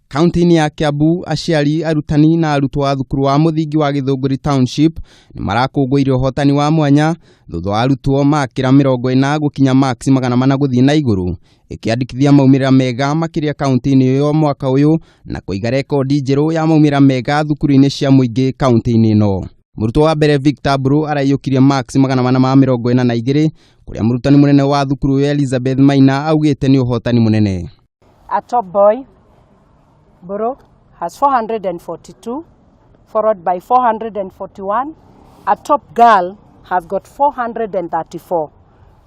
Kaunti-inĩ ya Kiambu, aciari, arutani na arutwo a thukuru wa mũthingi wa Gĩthũngũri Township nĩ marakũngũĩire ũhotani wa mwanya thutha wa arutwo makĩra 40 gũkinya marks 400 gũthiĩ na igũrũ, ĩkĩandĩkithia maumĩrĩra mega makĩria kaunti-inĩ ĩyo mwaka ũyũ na kũiga rekondi njerũ ya maumĩrĩra mega thukuru-inĩ cia mũingĩ kaunti-inĩ ĩno. Mũrutwo wa mbere Victor Mburu araiyũkirie marks 442, kũrĩa mũrutani mũnene wa thukuru ĩyo Elizabeth Maina augĩte nĩ ũhotani mũnene. A top boy, Mburu, has 442, followed by 441. A top girl has got 434.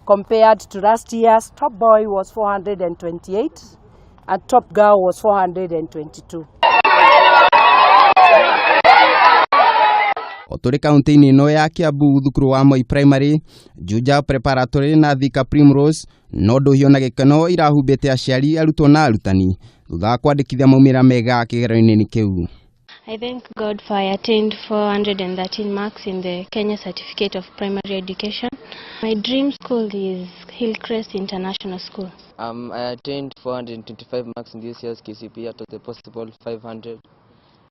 Compared to last year's top boy was 428, and top girl was 422. O tũrĩ kaunti-inĩ ĩno ya Kiambu, thukuru wa Moi Primary, Juja Preparatory na Thika Primrose no ndũhio na gĩkeno irahumbĩte aciari, arutwo na arutani thutha wa kwandĩkithia maumĩrĩra mega kĩgeranio-inĩ kĩu. I thank God for I attained 413 marks in the Kenya Certificate of Primary Education. My dream school is Hillcrest International School. I attained 425 marks in this year's KCPE out of the possible 500.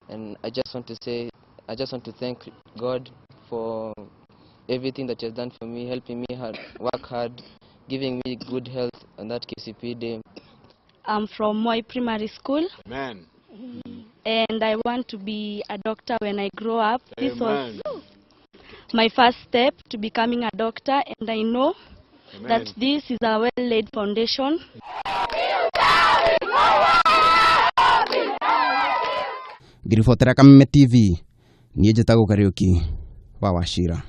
And I just want to say, I just want to thank God for everything that he has done for me, helping me work hard, giving me good health on that KCPE day. I'm from Moi Primary School. Amen. And I want to be a doctor when I grow up. This was Amen. my first step to becoming a doctor, and I know Amen. that this is a well-laid foundation. Ngĩribotera Kameme TV, niĩ njĩtagwo Kariũki wa Wachira.